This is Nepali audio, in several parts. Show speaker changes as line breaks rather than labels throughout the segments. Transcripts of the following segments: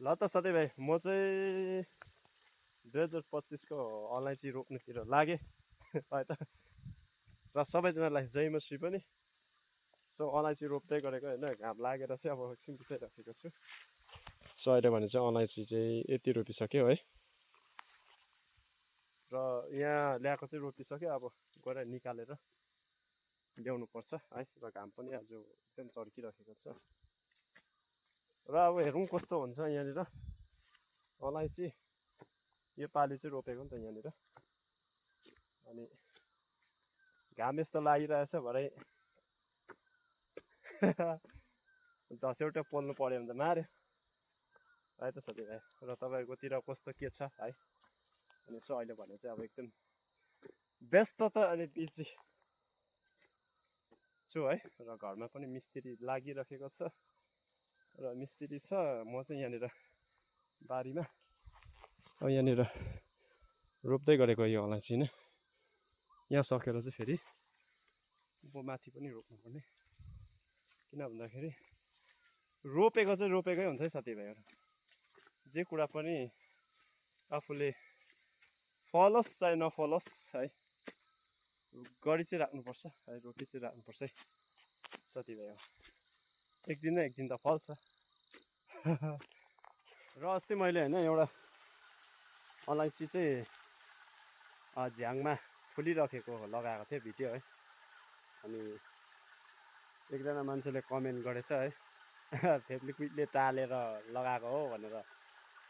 ल त साथीभाइ म चाहिँ 2025 को अलैँची रोप्नुतिर लागेँ है त र सबैजनालाई जय मसी पनि सो अलैँची रोप्दै गरेको होइन घाम लागेर चाहिँ अब एकछिन बिसाइराखेको छु सो अहिले भने चाहिँ अलैँची चाहिँ यति रोपिसक्यो है र यहाँ ल्याएको चाहिँ रोपिसक्यो अब गएर निकालेर ल्याउनु पर्छ है र घाम पनि आज एकदम चर्किरहेको छ र अब हेरौँ कस्तो हुन्छ यहाँनिर अलैँची यो पालि चाहिँ रोपेको नि त यहाँनिर अनि घाम यस्तो लागिरहेछ भरे झस्यौटो पोल्नु पर्यो भने त मार्यो है त साथीभाइ र तपाईँकोतिर कस्तो के छ है अनि यसो अहिले भने चाहिँ अब एकदम व्यस्त त अनि बिजी छु है र घरमा पनि मिस्त्री लागिरहेको छ र मिस्त्री छ म चाहिँ यहाँनिर बारीमा अब यहाँनिर रोप्दै गरेको यो अलैँची नै यहाँ सकेर चाहिँ फेरि उँभो माथि पनि रोप्नुपर्ने किन भन्दाखेरि रोपेको चाहिँ रोपेकै हुन्छ है साथीभाइहरू जे कुरा पनि आफूले फलोस् चाहे नफलोस् है गरी चाहिँ राख्नुपर्छ है रोपी चाहिँ राख्नुपर्छ है साथीभाइ एक दिन न एक दिन त फल्छ र अस्ति मैले होइन एउटा अलैँची चाहिँ झ्याङमा फुलिरहेको लगाएको थिएँ भिडियो है अनि एकजना मान्छेले कमेन्ट गरेछ है फेब्रिकले टालेर लगाएको हो भनेर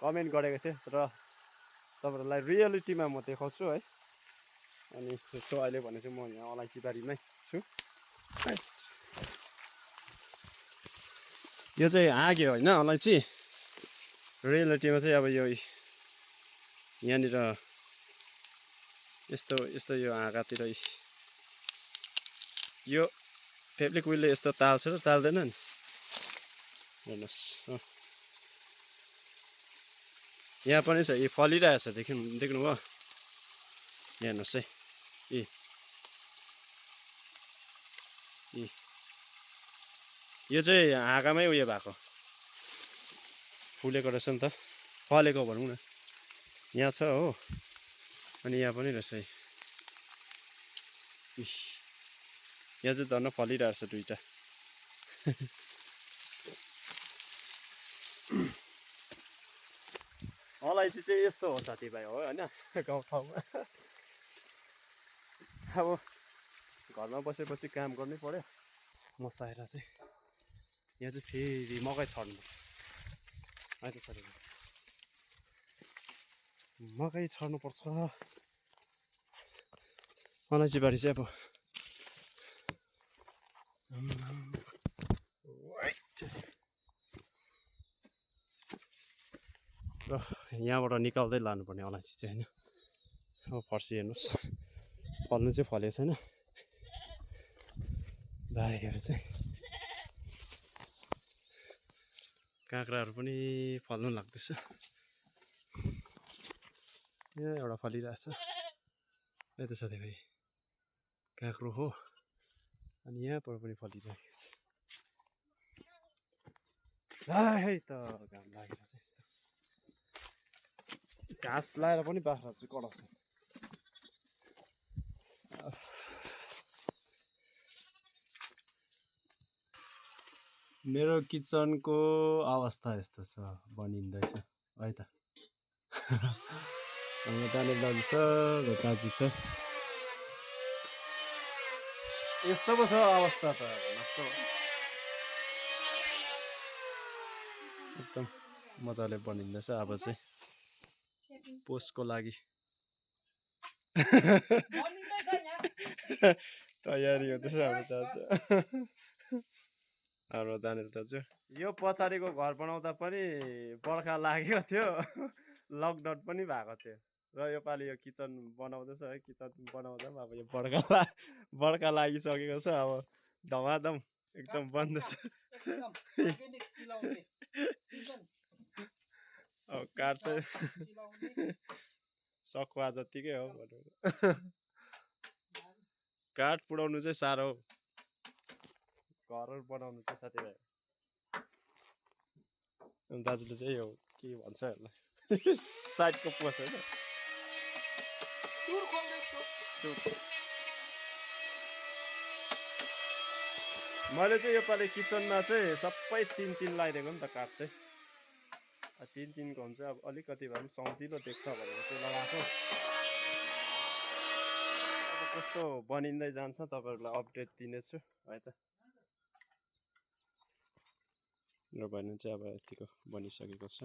कमेन्ट गरेको थिएँ र तपाईँहरूलाई रियालिटीमा म देखाउँछु है अनि यसो अहिले भने चाहिँ म यहाँ अलैँची बारीमै छु यो चाहिँ आग्यो होइन अलैँची रियालिटीमा चाहिँ अब यो यहाँनिर यस्तो यस्तो यो हाँगातिर यो फेब्रिक विलले यस्तो ताल्छ र ताल्दैन नि हेर्नुहोस् यहाँ पनि छ यो फलिरहेछ देख्नुभयो हेर्नुहोस् है यो चाहिँ हाँगामै उयो भएको फुलेको रहेछ नि त फलेको भनौँ न यहाँ छ हो अनि यहाँ पनि रहेछ है यहाँ चाहिँ धन्न फलिरहेछ दुईटा अलैँची चाहिँ यस्तो हो साथीभाइ हो होइन गाउँठाउँमा अब घरमा बसेपछि काम गर्नै पर्यो मसाएर चाहिँ यहाँ चाहिँ फेरि मकै छर्नु है त साथीभाइ मकै छर्नुपर्छ अलैँची बारी चाहिँ अब र यहाँबाट निकाल्दै लानुपर्ने अलैँची चाहिँ होइन अब फर्सी हेर्नुहोस् फल्नु चाहिँ फलेको छैन बारीहरू चाहिँ काँक्राहरू पनि फल्नु लाग्दैछ यहाँ एउटा फलिरहेछ है त साथीभाइ काँक्रो हो अनि यहाँबाट पनि फलिरहेको छ है त घाम लागेर चाहिँ यस्तो घाँस लाएर पनि बाख्रा चाहिँ कराउँछ मेरो किचनको अवस्था यस्तो छ बनिँदैछ है त हाम्रो दाने दाजु छ र दाजु छ यस्तो पो छ अवस्था त एकदम मजाले बनिँदैछ अब चाहिँ पोस्टको लागि तयारी हुँदैछ हाम्रो दाजु हाम्रो दानेर दाजु यो पछाडिको घर बनाउँदा पनि बर्खा लागेको थियो लकडाउन पनि भएको थियो र योपालि यो किचन बनाउँदैछ है किचन बनाउँदा पनि अब यो बर्खा लागिसकेको छ अब धमाधम एकदम बन्दैछ अब काठ चाहिँ सखुवा जत्तिकै हो भनौँ काठ पुडाउनु चाहिँ साह्रो हो घरहरू बनाउनु चाहिँ साथीभाइ दाजुले चाहिँ यो के भन्छ यसलाई साइडको पोस होइन मैले चाहिँ योपालि किचनमा चाहिँ सबै 3 लगाइदिएको नि त काठ चाहिँ 3 को हुन्छ अब अलिकति भए पनि सौँदिलो देख्छ भनेर चाहिँ लगाएको अब कस्तो बनिँदै जान्छ तपाईँहरूलाई अपडेट दिनेछु है त र भन्नु चाहिँ अब यतिको बनिसकेको छ